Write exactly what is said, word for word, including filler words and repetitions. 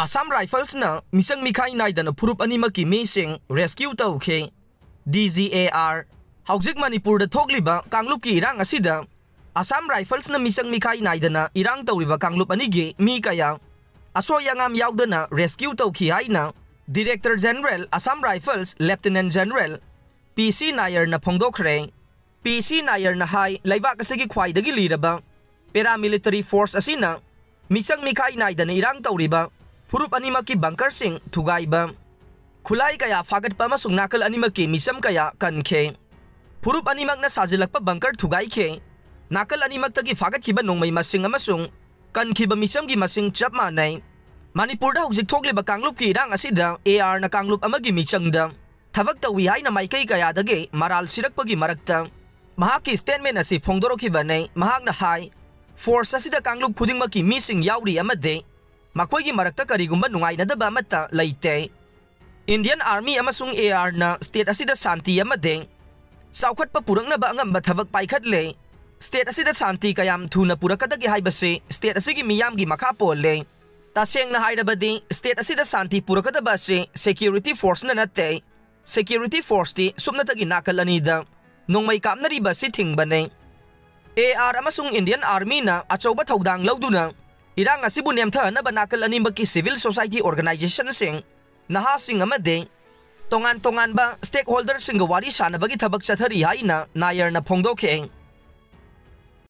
ꯑꯁꯥꯝ ꯔꯥꯏꯐꯜꯁꯅ ꯃꯤꯆꯪ ꯃꯤꯈꯥꯏ ꯅꯥꯏꯗꯅ ꯐꯨꯔꯨꯞ ꯑꯅꯤꯃꯛꯀꯤ ꯃꯤꯁꯤꯡ ꯔꯦꯁꯀ꯭ꯌꯨ ꯇꯧꯈꯤ꯫ D G A R. ꯍꯧꯖꯤꯛ ꯃꯅꯤꯄꯨꯔꯗ ꯊꯣꯛꯂꯤꯕ ꯀꯥꯡꯂꯨꯞꯀꯤ ꯏꯔꯥꯡ ꯑꯁꯤꯗ ꯑꯁꯥꯝ ꯔꯥꯏꯐꯜꯁꯅ ꯃꯤꯆꯪ ꯃꯤꯈꯥꯏ ꯅꯥꯏꯗꯅ ꯏꯔꯥꯡ ꯇꯧꯔꯤꯕ ꯀꯥꯡꯂꯨꯞ ꯑꯅꯤꯒꯤ ꯃꯤ ꯀꯌꯥ ꯑꯁꯣꯏ ꯑꯉꯥꯝ ꯌꯥꯎꯗꯅ ꯔꯦꯁꯀ꯭ꯌꯨ ꯇꯧꯈꯤ ꯍꯥꯏꯅ director general Assam rifles lieutenant general P C ꯅꯥꯌꯔꯅ ꯐꯣꯡꯗꯣꯛꯈ꯭ꯔꯦ꯫ ꯄꯤ ꯁꯤ ꯅꯥꯌꯔꯅ ꯍꯥꯏ, ꯂꯩꯕꯥꯛ ꯑꯁꯤꯒꯤ ꯈ꯭ꯋꯥꯏꯗꯒꯤ ꯂꯤꯔꯕ ꯄꯦꯔꯥꯃꯤꯂꯤꯇꯔꯤ ꯐꯣꯔꯁ ꯑꯁꯤꯅ ꯃꯤꯆꯪ ꯃꯤꯈꯥꯏ ꯅꯥꯏꯗꯅ ꯏꯔꯥꯡ ꯇꯧꯔꯤꯕ ꯐꯨꯔꯨꯞ ꯑꯅꯤꯃꯛꯀꯤ ꯕꯪꯀꯔꯁꯤꯡ ꯊꯨꯒꯥꯏꯕ, ꯈꯨꯠꯂꯥꯏ ꯀꯌꯥ ꯐꯥꯒꯠꯄ ꯑꯃꯁꯨꯡ ꯅꯥꯀꯜ ꯑꯅꯤꯃꯛꯀꯤ ꯃꯤꯆꯝ ꯀꯌꯥ ꯀꯟꯈꯤ꯫ ꯐꯨꯔꯨꯞ ꯑꯅꯤꯃꯛꯅ ꯁꯥꯖꯤꯜꯂꯛꯄ ꯕꯪꯀꯔ ꯊꯨꯒꯥꯏꯈꯤ꯫ ꯅꯥꯀꯜ ꯑꯅꯤꯃꯛꯇꯒꯤ ꯐꯥꯒꯠꯈꯤꯕ ꯅꯣꯡꯃꯩ ꯃꯁꯤꯡ ꯑꯃꯁꯨꯡ ꯀꯟꯈꯤꯕ ꯃꯤꯆꯝꯒꯤ ꯃꯁꯤꯡ ꯆꯞ ꯃꯥꯟꯅꯩ꯫ ꯃꯅꯤꯄꯨꯔꯗ ꯍꯧꯖꯤꯛ ꯊꯣꯛꯂꯤꯕ ꯀꯥꯡꯂꯨꯞꯀꯤ ꯏꯔꯥꯡ ꯑꯁꯤꯗ ꯑꯦ ꯑꯥꯔꯅ ꯀꯥꯡꯂꯨꯞ ꯑꯃꯒꯤ ꯃꯤꯆꯪꯗ ꯊꯕꯛ ꯇꯧꯏ ꯍꯥꯏꯅ ꯃꯥꯏꯀꯩ ꯀꯌꯥꯗꯒꯤ ꯃꯔꯥꯜ ꯁꯤꯔꯛꯄꯒꯤ ꯃꯔꯛꯇ ꯃꯍꯥꯛꯀꯤ ꯁ꯭ꯇꯦꯠꯃꯦꯟ ꯑꯁꯤ ꯐꯣꯡꯗꯣꯔꯛꯈꯤꯕꯅꯤ꯫ ꯃꯍꯥꯛꯅ ꯍꯥꯏ, ꯐꯣꯔꯁ ꯑꯁꯤꯗ ꯀꯥꯡꯂꯨꯞ ꯈꯨꯗꯤꯡꯃꯛꯀꯤ ꯃꯤꯁꯤꯡ ꯌꯥꯎꯔꯤ ꯑꯃꯗꯤ ꯃꯈꯣꯏꯒꯤ ꯃꯔꯛꯇ ꯀꯔꯤꯒꯨꯝꯕ ꯅꯨꯡꯉꯥꯏꯅꯗꯕ ꯑꯃꯠꯇ ꯂꯩꯇꯦ꯫ ꯏꯟꯗꯤꯌꯟ ꯑꯥꯔꯃꯤ ꯑꯃꯁꯨꯡ ꯑꯦ ꯑꯥꯔꯅ ꯁ꯭ꯇꯦꯠ ꯑꯁꯤꯗ ꯁꯥꯟꯇꯤ ꯑꯃꯗꯤ ꯆꯥꯎꯈꯠꯄ ꯄꯨꯔꯛꯅꯕ ꯑꯉꯝꯕ ꯊꯕꯛ ꯄꯥꯏꯈꯠꯂꯦ꯫ ꯁ꯭ꯇꯦꯠ ꯑꯁꯤꯗ ꯁꯥꯟꯇꯤ ꯀꯌꯥꯝ ꯊꯨꯅ ꯄꯨꯔꯛꯀꯗꯒꯦ ꯍꯥꯏꯕꯁꯤ ꯁ꯭ꯇꯦꯠ ꯑꯁꯤꯒꯤ ꯃꯤꯌꯥꯝꯒꯤ ꯃꯈꯥ ꯄꯣꯜꯂꯦ꯫ ꯇꯁꯦꯡꯅ ꯍꯥꯏꯔꯕꯗꯤ ꯁ꯭ꯇꯦꯠ ꯑꯁꯤꯗ ꯁꯥꯟꯇꯤ ꯄꯨꯔꯛꯀꯗꯕ ꯑꯁꯤ ꯁꯦꯀ꯭ꯌꯨꯔꯤꯇꯤ ꯐꯣꯔꯁꯅ ꯅꯠꯇꯦ꯫ ꯁꯦꯀ꯭ꯌꯨꯔꯤꯇꯤ ꯐꯣꯔꯁꯇꯤ ꯁꯨꯞꯅꯇꯒꯤ ꯅꯥꯀꯜ ꯑꯅꯤꯗ ꯅꯣꯡꯃꯩ ꯀꯥꯞꯅꯔꯤꯕ ꯑꯁꯤ ꯊꯤꯡꯕꯅꯤ꯫ ꯑꯦ ꯑꯥꯔ ꯑꯃꯁꯨꯡ ꯏꯟꯗꯤꯌꯟ ꯑꯥꯔꯃꯤꯅ ꯑꯆꯧꯕ ꯊꯧꯗꯥꯡ ꯂꯧꯗꯨꯅ ꯏꯔꯥꯡ ꯑꯁꯤꯕꯨ ꯅꯦꯝꯊꯍꯟꯅꯕ ꯅꯥꯀꯜ ꯑꯅꯤꯃꯛꯀꯤ ꯁꯤꯚꯤꯜ ꯁꯣꯁꯥꯏꯇꯤ ꯑꯣꯔꯒꯅꯥꯏꯖꯦꯁꯟꯁꯤꯡ, ꯅꯍꯥꯁꯤꯡ ꯑꯃꯗꯤ ꯇꯣꯉꯥꯟ ꯇꯣꯉꯥꯟꯕ ꯁ꯭ꯇꯦꯛ ꯍꯣꯜꯗꯔꯁꯤꯡꯒ ꯋꯥꯔꯤ ꯁꯥꯅꯕꯒꯤ ꯊꯕꯛ ꯆꯠꯊꯔꯤ ꯍꯥꯏꯅ ꯅꯥꯌꯔꯅ ꯐꯣꯡꯗꯣꯛꯈꯤ꯫